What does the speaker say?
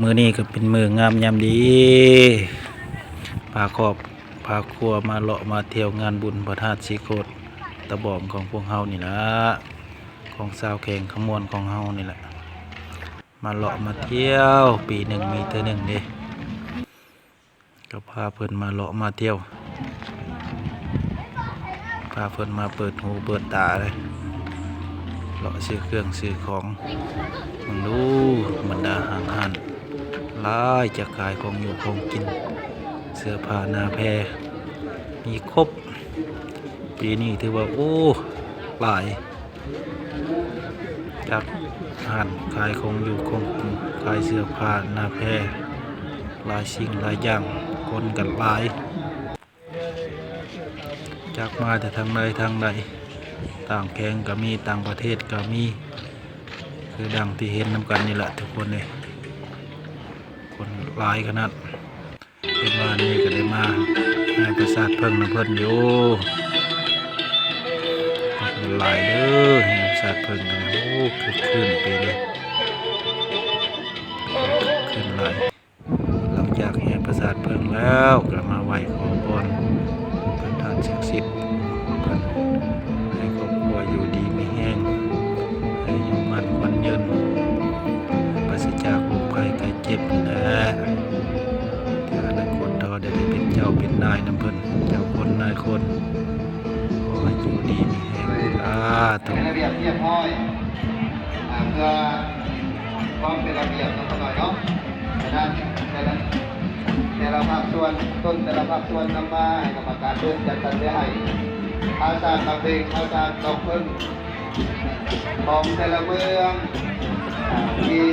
ມື້ນີ້ກໍເປັນມື້ງາມຍາມດີ ພາຄອບພາຄົວມາເລາະມາທ່ຽວງານບຸນພະທາດສີໂຄດຕະບອງຂອງພວກເຮົານີ້ລະ ຂອງຊາວແຂວງຄຳມ່ວນຂອງເຮົານີ້ແຫຼະ ມາເລາະມາທ່ຽວ ປີໜຶ່ງມີເທື່ອໜຶ່ງເດ້ ກໍພາເພິ່ນມາເລາະມາທ່ຽວ ພາເພິ່ນມາເປີດຫູເປີດຕາເດ້ ເລາະຊື້ເຄື່ອງຊື້ຂອງ ເບິ່ງດູ ບັນດາຫ້າງຮ້ານ ຫຼາຍ ຈາກຂາຍຂອງຢູ່ຂອງກິນ ເສື້ອຜ້າໜ້າແພ ມີຄົບ ປີນີ້ຖືວ່າ ໂອ້ ຫຼາຍ ຈາກຮ້ານຂາຍຂອງຢູ່ຂອງກິນ ຂາຍເສື້ອຜ້າໜ້າແພ ຫຼາຍສິ່ງຫຼາຍຢ່າງ ຄົນກໍຫຼາຍ ຈັກມາແຕ່ທາງໃດທາງໃດ ຕ່າງແຂວງກໍມີ ຕ່າງປະເທດກໍມີ ຄືດັ່ງທີ່ເຫັນນຳກັນນີ້ແຫຼະທຸກຄົນເອີຍ ຄົນຫຼາຍຂະໜາດ ເພິ່ນວ່ານີ້ກໍໄດ້ມາແຫ່ປາສາດເຜິ້ງນຳເພິ່ນຢູ່ ຄົນຫຼາຍເດີ ແຫ່ປາສາດເຜິ້ງກັນ ໂອ້ ຄຶກຄື້ນປີນີ້ ຄຶກຄື້ນຫຼາຍ ຫຼັງຈາກແຫ່ປາສາດເຜິ້ງແລ້ວ ກໍມາໄຫວ້ຂໍພອນເພິ່ນທ່ານສັກສິດ ເພິ່ນໃຫ້ຄອບຄົວຢູ່ດີມີແຮງ ໃຫ້ອາຍຸໝັ້ນຂວັນຍືນ ປາສະຈາກໂລກໄພໄຂ້ເຈັບນີ້ແຫຼະ ເທື່ອອະນາຄົດເຮົາໄດ້ໄປເປັນເຈົ້າເປັນນາຍນຳເພິ່ນ ເຈົ້າຄົນນາຍຄົນ ຂໍໃຫ້ຢູ່ດີມີແຮງ ສາທຸ. ເປັນລະບຽບຮຽບຮ້ອຍ ອ່າ ເພື່ອຄວາມເປັນລະບຽບເນາະ ຂະນ້ອຍເນາະ ສະນັ້ນ ແຕ່ລະ ແຕ່ລະພາກສ່ວນ ຕົ້ນແຕ່ລະພາກສ່ວນນຳມາໃຫ້ກຳມະການເດີນຈັດສັນໄປໃຫ້ ພາສາດຕະເພງ ພາສາດດອກເຜິ້ງ ຂອງແຕ່ລະເມືອງ ອ່າ ທີ່